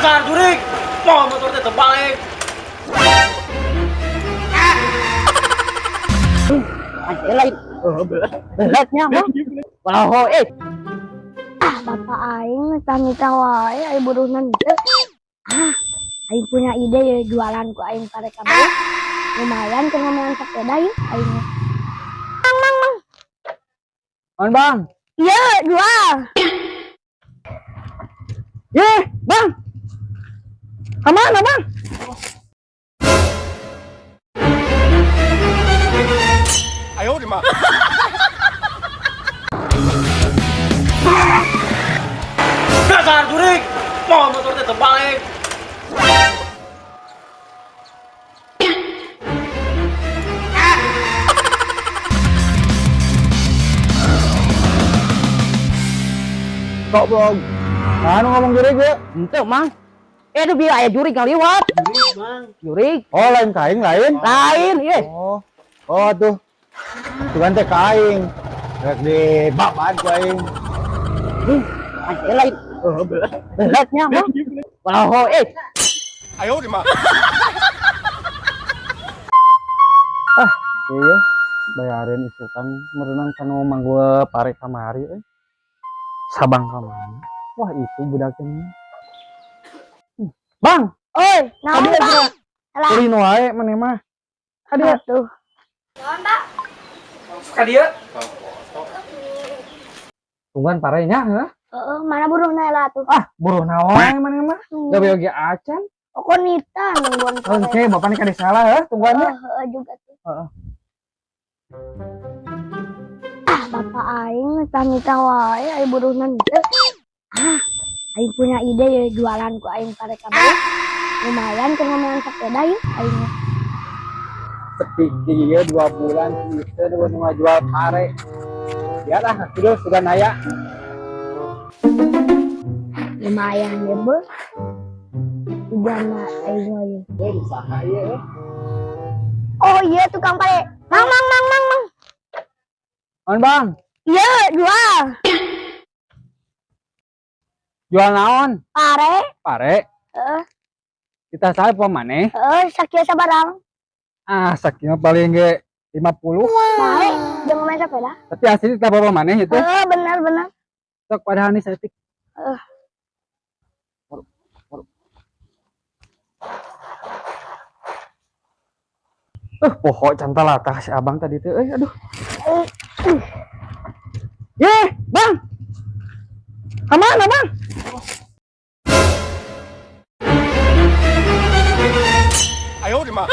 Dasar jurig, mau motor teh terbalik. Anjir lain. Beletnya mah. Walau eh. Ah, bapak aing mita wae ai buruhna teu. Ah, aing punya ide ya jualan ku aing pare kabeh. Lumayan keur ngomelan sepeda yuk aing. Mang mang mang. On bang. Iya, jual. Ye, bang. Kemana bang? 哎呦我的妈！ Dasar jurig, mau motor teh terbalik. Kok blog? Anu ngomong jurig ya? Ente mang. Eh tuh biar aya jurig ngaliwat. Jurig, Mang. Jurig. Oh lain kain lain? Lain, ye. Oh, oh tuh. Tuh teh kain. Rek di babat ku aing. Anjir lain. Beletnya mah. Walau eh. 哎呦我的妈！Ah, iya. Bayarin isukan merenang kanu manggul pare kamari euy. Sabang ka mana? Wah, itu budaknya. Bang, Oi, naon Aduh, Pak? Alah, ulin wae maneh mah. Kadieu. atuh. Ka dieu. Tungguan parenya heuh. Heeh, mana buruhna lah tuh. Ah, buruh naon maneh mah? Gawe oge acan. Oh, nita nungguan pare. Oke, bapak nih kade salah heuh tungguannya. Heeh, juga tuh. Heeh. Ah, bapak aing mita wae ai buruhna teu. Ah, aing punya ide ya jualan ku aing pare kabeh. Lumayan keur ngomelan sepeda yuk aing. Sepi kieu 2 bulan kieu nu ngajual pare. Ya lah, sudah sudah naya. Lumayan ya, Bos. Ijana aing mah ieu. Eh, usaha ieu. Oh iya tukang pare. Mang mang mang mang mang. On bang, Iya, jual. Jual naon? Pare. Pare. Heeh, Kita saya apa maneh? heeh, sakieu sabarang. Ah, sakieu paling ge 50. Pare, jangan main sepeda. Tapi asli kita bawa maneh itu. Heeh, benar benar. Sok padahal nih saeutik. Heeh. Poho cantalatah si abang tadi tuh. Eh, aduh. Ye, bang. Kemana, bang? 哎呦我的妈！